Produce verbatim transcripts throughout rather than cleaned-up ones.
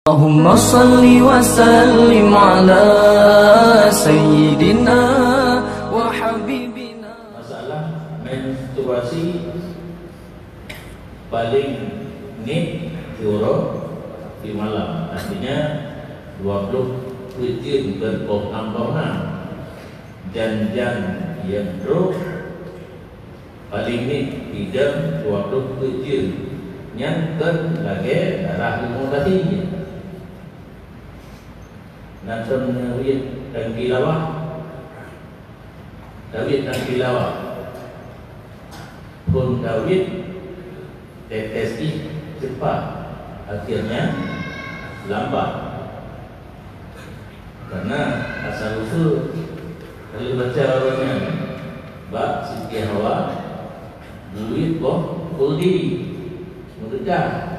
Allahumma salli wa sallim ala sayyidina wa habibina. Masalah menstruasi paling nit di uroe di malam, artinya dua ploh peuet jeuem bak boh nam boh nam. Jan-jan nyang trok paling nit di jam dua ploh peuet jeuem, nyan kon lagée darah leumo tadi. Na kon nyang wiet dan kilawah, dawiet dan kilawah. Phon dawiet tetes jih cepat, akhirnya lambat. Karena asal usul kalau baca awalnya bak Siti Hawa, duit boh khuldi, meureudah.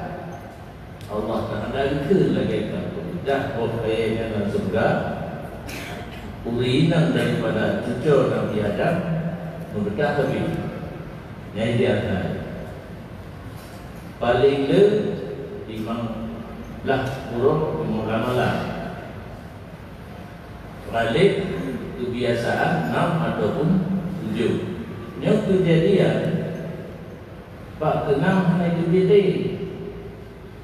Allah Taala geukheun lagée ka meureudah boh kayée nyan lam syeuruga, ureueng inong daripada cucoe Nabi Adam meureudah sabe. Nyang ideal that. Paléng le limong blaih uroe limong ramalan. Balik kebiasaan enam ataupun tujuh. Nyoe keujadian bak keunam hana teubiet lé.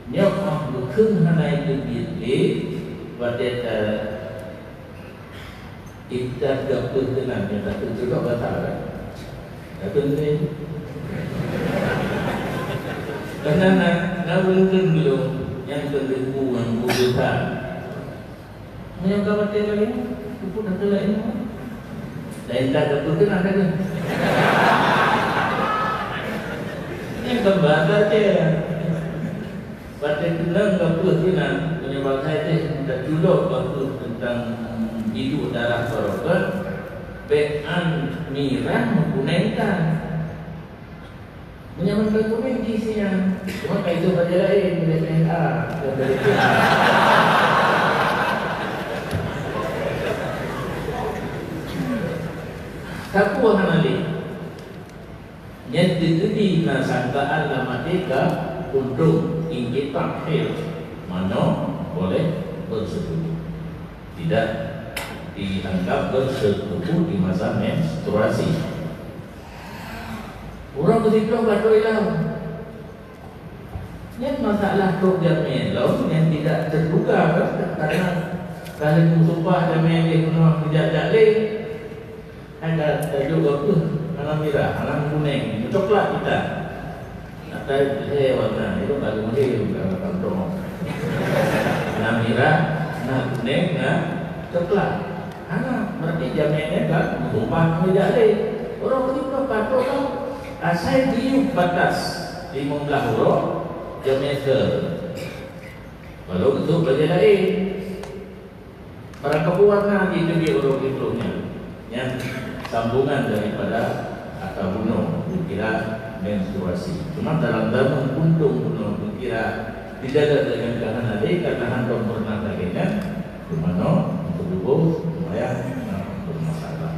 Nyoe óh geukheun hana teubiet lé, watée ta Intat gapeuh keunan nyang ka teucudok gata, kan? Gapeuh keunan. Karena na, na ureueng kheun lom nyang keu debu ngon budeue that. Meunyoe ka watée laén, teupeu that laén. Laén that gapeuh keunan, kan? Nyang keu basa je. Watée keunong gapeuh keunan, meunyoe bangai teuh tacudok gapeuh teuntang biduek darah barokon, bék an mirah meukuneng tan. Meunyoe meukuneng jih si nyan, cuma ka itu bajée laén, bajée D N A, dan bajée D N A. Sapeue hana lé? Nyan teukeudi na sangkaan lam até ka untông, inqitha' haid, manoe boleh bersekutu. Tidak dianggap bersekutu di masa menstruasi. Uroe keusiplôh ka trok ilong. Nyan masalah trok jamé lom nyang tidak terduga, kan? Karena kalau meusumpah jamé lé bunoe geujak-jak lé, hai ka tajok gapeuh, hana mirah, hana kuneng, meucoklat kita. Atai lhée warna, itu baru muhim kalau kantong. Na mirah, na kuneng, na coklat. Hana, berarti jamé nyan kan meusumpah geujak lé. Uroe keusiplôh ka trok lom, asai geuyue batas limong blaih uroe, jamé seuh. Lalu beutôi bajée laén. Barang kapeue warna jih teubiet uroe keusiplôh nyan. Nyan sambungan daripada ata bunoe, geukira menstruasi. Cuma dalam zaman untông bunoe geukira dijaga deungon keuhana lé, karena hantom pernah lagée nyan, teumanoe, untuk tuboh, lumayan, nah, bermasalah.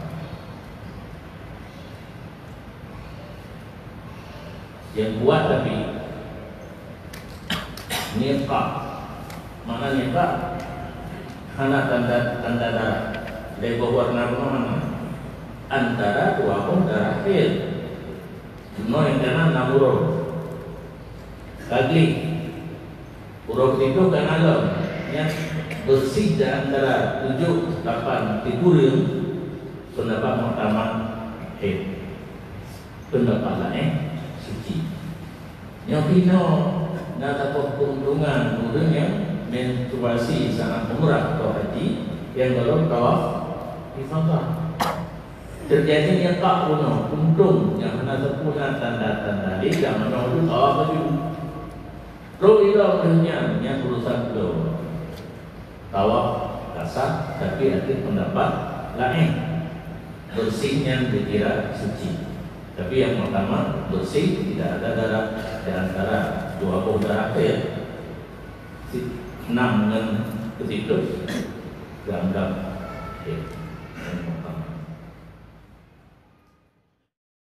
Nyang kuat tapi niqab. Makna niqab hana tanda, tanda darah. Lhée boh warna bunoe hana. Antara dua boh darah haid. Bunoe nyang kana nam uroe. Ka gleh. Uroe keusiplôh ka na lom, nyan bersih di antara tujoh lapan sikureueng, pendapat muktamad haid. Pendapat laén suci. Nyoe pih na saboh keuntungan ureueng nyang menstruasi saat umrah atau haji nyang gohlom tawaf ifadah. Teujadi nyang ka bunoe, untông nyang hana sapeue na tanda-tanda lé nyang meunoe tawaf laju. Trok ilong lheueh nyan, nyan urusan ulôn. Tawaf ka sah, tapi ada pendapat laén. Bersih nyan dikira suci. Tapi yang pertama, bersih tidak ada darah di antara dua boh darah haid. Si-, enam ngon keusiplôh dianggap haid. Yang pertama.